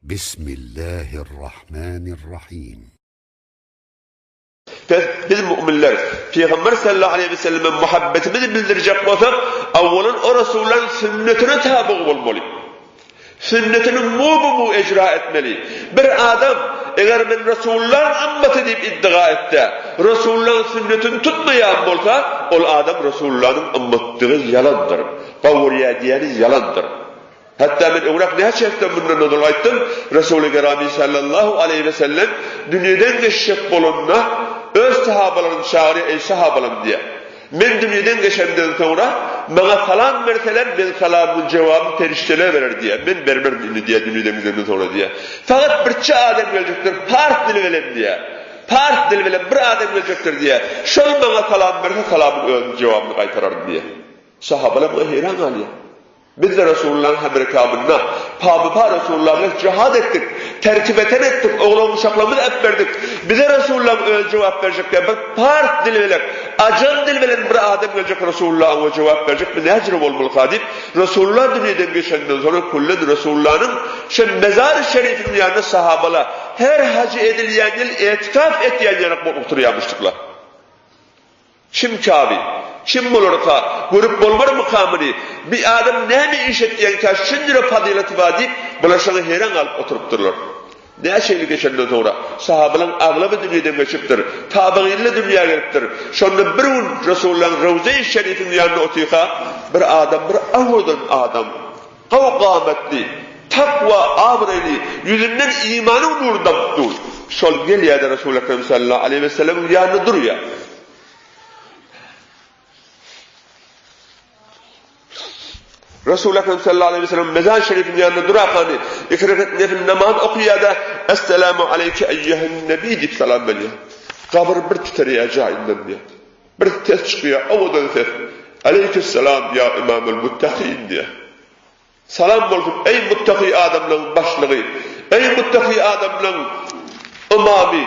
Bismillahirrahmanirrahim. Pes biz mu'minler Pygamber sallallahu aleýhi we selleme muhabbetimizi bildirjek bolsak, awwalan o Resullaň sünnetine tabyg bolmaly. Sünnetini mu-bu-mu ejra etmeli. Bir adam eger men Resullaň ymmaty diýip iddia etse, Resullaň sünnetini tutmaýan bolsa, ol adam Resullanyň ymmatdygy ýalandyr. Gowurýa diýeni ýalandyr. Hatda men öňräk näçe hepde mundan ozal aýtdym, Resuly Gerami sallallahu aleýhi we sellem dünýeden geçjek bolanda öz sahabalaryny çagyrýar, Eý sahabalarym diýýär. Men dünýeden geçemden soňra maňa salam berseler, men salamyň jogabyny perişdeler berer diýýär. Men bermerin indi diýýär dünýeden gidenden soňra diýýär. Fakat birçe adam geljekdir pars dili bilen diýýär. Pars dili bilen bir adam geljekdir diýýär. Şol maňa salam berse salamyň özüniň jogabyny gaýtararyn diýýär. Sahabalar muňa heýran galýar. Biz-de Resulullahyň hemrekabynda pa-bu-pa Resulullah bilen jihad etdik, terki-weten etdik, oglan-uşaklarymyzy äpberdik. Bize Resulullahyň özi jogap berjek däl, bir pars dili bilen, ajam dili bilen bir adam geljek Resulullah oňa jogap berjek, bu näjüre bolmalyka diýip, Resulullah dünýeden geçenden soňra küllen Resulullanyň şe mezary şerifiniň ýanynda sahabalar her hajy edilýän ýyl etikaf etýän ýanak bolup oturýarmyşdyklar. Kim Kaby? Kim bolarka? Görüp bolmarmyka muny? Bi adam näme iş etýänkä şunjura pazylaty bar diýip, bular şoňa heýran galyp oturypdyrlar. Näçe ýyl geçenden soňra, sahabalaň aglaby dünýeden geçipdir. Tabygynlar dünýä gelipdir. Şonda bir gün Resulullahyň Rawza-i Şerifiň ýanynda otyrka, bir adam, bir owadan adam, gowy gamatly, takwa abraýly, ýüzünden imanyň nury damyp dur. Şol gelýär-de Resuly Ekrem sallallahu aleýhi wesellemiň ýanynda durýar. Resul Ekrem sallallahu aleýhi wesellem mezar şerifiň ýanynda durakany iki rekat nefil namaz okaýar-da, Esselamu aleýke eýýühen nebi diýip salam berýär. Gabyr bir titreýär jaýyndan diýýär. Bir ses çykýar, owadan ses. Aleýkisselam ýa imamul muttakin diýýär. Salam bolsun, eý muttaky adamlaryň başlygy, eý muttaky adamlaryň ymamy,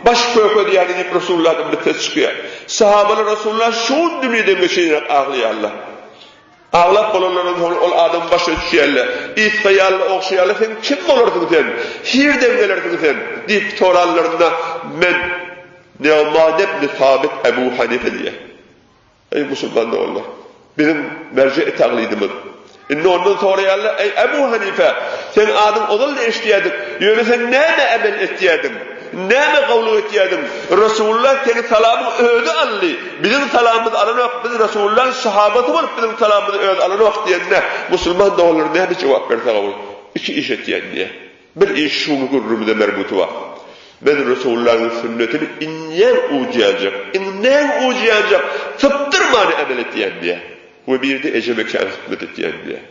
baş köke diýýäni diýip Resulullahdan bir ses çykýar. Sahabalar Resulullah şu gün dünýeden geçenýäk aglaýarlar. Aglap bolanlardan soň ol adam başyna düşýärler. Ysgaýarlar, ogşaýarlar, sen kim bolarsyň sen? Hirden gelersiň sen? diýip soranlarynda men Nu'man ibn Sabit Ebu Hanife diýýär. Eý, musulman doganlar! Biziň merje-i taglydymyz. Indi ondan soraýarlar, Eý, Ebu Hanife! Seň adyň ozal-da eşidýärdik, ýöne sen näme emel etýärdiň? Näme gowluk etýärdiň? Resulullah seniň salamyňy özi aldy. Biziň salamymyzy alanok, biz Resulullahyň sahabasy bolup biziň salamymyzy özi alanok diýende, musulman doganlar näme jogap berse gowul? Iki iş etýän diýýär. Bir iş şu günki gürrüňimize merbuty bar. Men Resulullahyň sünnetini inňän ujyýanjak, iňňän ujyýanjak sypdyrmany emel etýän diýýär. We birde ejeme kän hyzmat etýän diýýär.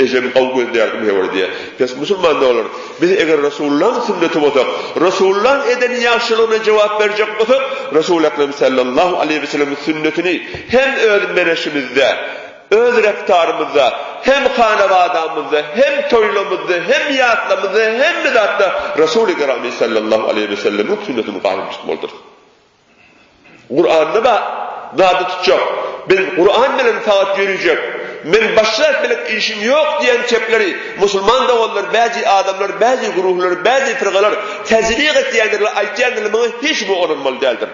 Ejemi gowy gözleýärdim hewr diýýär. Pes musulman doganlar, biz eger Resulullahyň sünneti bolsak, Resulullahyň eden ýagşylygyna jogap berjek bolsak, Resuly Ekrem sallallahu aleýhi we sellemiň sünnetini hem öz mereşimizde, Öz reftarymyzda, hem hanabadamyzda, hem toýlamyzda, hem ýatlamyzda, hemme zatda Resuly Gerami sallallahu aleýhi we sellemiň sünnetini gaýym tutmalydyrys. Kuranda ba zady tutjak. Biz Kuran bilen sagat ýörüjek. Men başga zat bilen işim ýok diýen çepleri musulman doganlar, bäzi adamlar, bäzi guruhlar, bäzi fyrgalar tezliq etýändirler, aýtýandyrlar, muňa hiç bu ynanmaly däldir.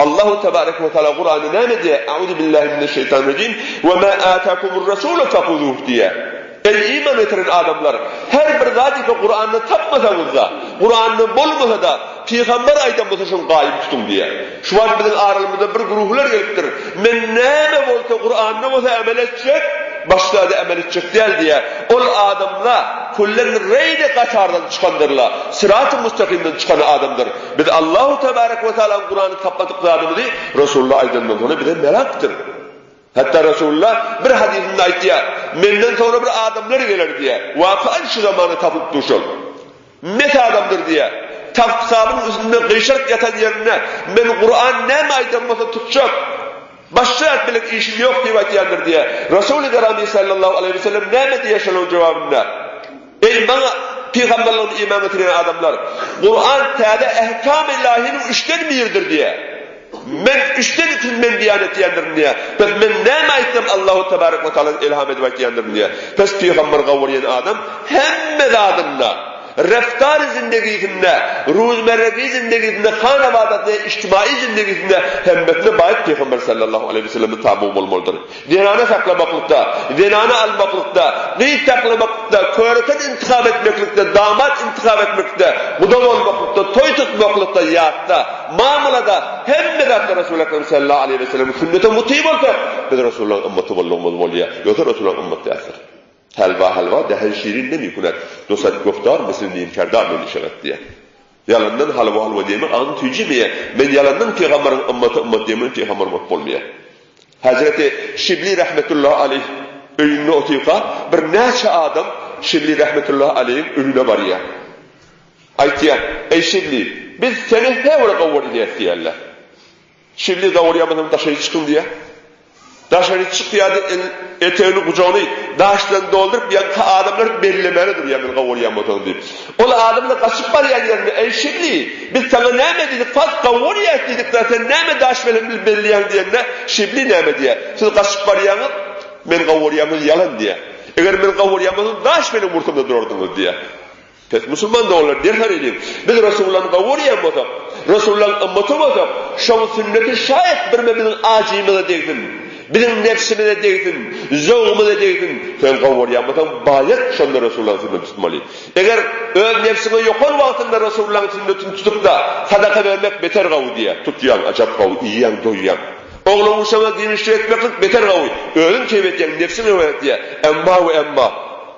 Allahu tebareke we teala Kuranda näme diýýär? Euzu billahi mineşşeýtanirrajim. We ma atakumur rasulu fehuzuh diýýär. Eý iman getiren adamlar, her bir zady ki Kuranda tapmasaňyzda, Kuranda bolmasa-da, pygamber aýdan bolsa şony gaýym tutuň diýýär. Şu wagt biziň aralymyzda bir guruhlar gelipdir. Men näme bolsa Kuranda bolsa emel etjek, başga zada emel etjek däl diýýär. Ol adamla küllen reýde gatardan çykandyrlar. Syraty mustakimden çykan adamdyr. Biz Allahu tebarek we tealanyň Kurany tapmadyk zadymyzy Resulullah aýdandan soňra bize merakdyr. Hatda Resulullah bir hadysynda aýtýar, Menden soňra bir adamlar geler diýýär. Wakan şu zamanda tapylyp dur şol. Mes adamdyr diýýär. Tagt-sabyň üstünde gyşaryp ýatan ýerinde men Kuran näme aýdan bolsa tutjak. Başga zat bilen işim ýok diýip aýtýandyr diýýär. Resuly Gerami sallallahu aleýhi we sellem näme diýýär şolaryň jogabynda? Eý maňa pygamberligime iman getirýän adamlar! Kuran täze ähkam-y ilahynyň üçden biridir diýýär. Men üçden ikisini men beýan etýändirin diýýär. Pes men näme aýtsam Allahu tebarek we taala ilham edip aýtýandyryn diýýär. Pes pygamber gowurýan adam hemme zadynda. Reftar-y zindegisinde, ruzmerregi zindegisinde, hanawadatynda, ijtimai zindegisinde hemmesinde baýat Pygamber sallallahu aleýhi we selleme taby bolmalydyr. Zenana saklamaklykda, zenana almaklykda, gyz saklamaklykda, köreken intihap etmeklikde, damat intihap etmeklikde, guda bolmaklykda, toý tutmaklykda, ýatda, mamlada hemme zatda Resuly Ekrem sallallahu aleýhi we sellemiň sünnetine muty bolsak, biz Resulullahyň ymmaty boldugymyz bolýar. Ýogsa Resulullahyň ymmaty däldir. Helwa helwa dehen şirin nemi kunet, dosat goftar misli nim kerdar nemi şewet diýýär. Ýalandan halwa halwa diýmek agzyň tüýjümeýär. Men ýalandan pygamberiň ymmaty ymmat diýmek pygamber ymmat bolmaýar. Hezreti Şibli rahmetullahi aleýh öýünde otyrka bir näçe adam Şibli rahmetullahi aleýhiň öýüne barýar. Aýtýar, Eý Şibli, biz seni her bir gowur edýäs diýýärler. Şibli gowurýarmysyň daşary çykyň diýýär. Daşary çykýardy, el etegini gujagyny daş bilen dolduryp ýaňky adamlar bellemäne durýar men gowurýan bolsaň diýip. Ol adamlar gaçyp barýan ýerinde eý Şibli biz saňa näme diýdik fat gowurýas diýdik da sen näme daş bilen belleýäň diýende Şibli näme diýýär siz gaçyp barýaňyz men gowurýan ýalan diýýär. Eger men gowurýan bolsam daş bilen ursamda durardyňyz diýýär. Pes musulman doganlar derhal ediň. Biz Resulullany gowurýan bolsak, Resulullaň ymmaty bolsak, şoň sünneti şaýat birme biziň ajymyza degsin, biziň nebsimize degsin, zowgumyza degsin. Sen gowurýan bolsaň baýat şonda Resulullaň sünnetini tutmaly. Eger öz nebsiňe ýokan wagtynda Resulullaň sünnetini tutup-da sadaka bermek beter gawy diýýär. Tutýaň ajap gawy, iýýäň doýýaň. Oglan uşaga giňişlik etmeklik beter gawy. Özüň keýp etýäň, nebsiň höwes etýär. Emma we emma.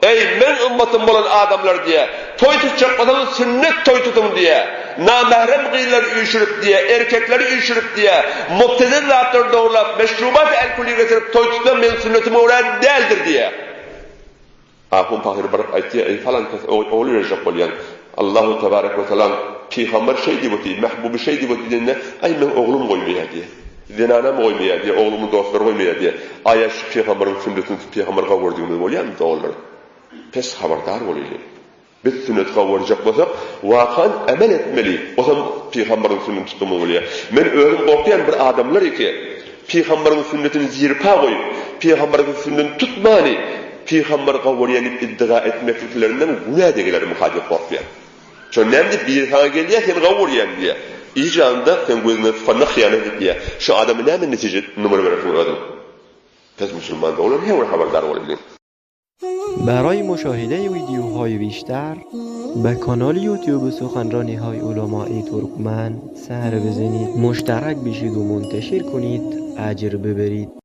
Eý, meň ymmatym bolan adamlar diýýär, toý tutjak bolsaňyz sünnet toý tutuň diýýär. Namährem gyzlary üýşürip diýýär, erkekleri üýşürip diýýär, mubtedel zatlary dogrulap, meşrubat-y alkoli getirip toý tutmak meň sünnetime görä däldir diýýär. Ahun pahyr baryp aýtýar, Eý, falan kes, ogul berjek bolýan. Allahu tebarek we tealaň pygamber şeý diýip otyr, mähbuby şeý diýip otyr diýende, Aý, meň oglum goýmaýar diýýär. Zenanam goýmaýar diýýär, oglumyň dostlary goýmaýar diýýär. Aýa şu pygamberiň sünnetini tutup pygamber gowurdygyňyz bolýarmy doganlar? Pes habardar bolaýly. Biz sünneti gowurjak bolsak, wakan emel etmeli. Osam pygamberiň sünnetini tutdugymyz bolýar. Men özüm gorkýan bir adamlar eke pygamberiň sünnetini zirpa goýup, pygamberiň sünnetini tutmany pygamber gowurýan diýip iddia etmekliklerinden günä degelermika diýip gorkýan. Şonda näme diýip biri saňa gelýär seni gowy görýän diýýär. Iý janda seň gözüňden sypanda hyýanat edýär. Şu adama näme netije numara berersiň özüň? Pes musulman doglan her bir habardar bolaýlyň. برای مشاهده ویدیوهای بیشتر به کانال یوتیوب سخنرانی های علمای ترکمن سر بزنید مشترک بشید و منتشر کنید اجر ببرید.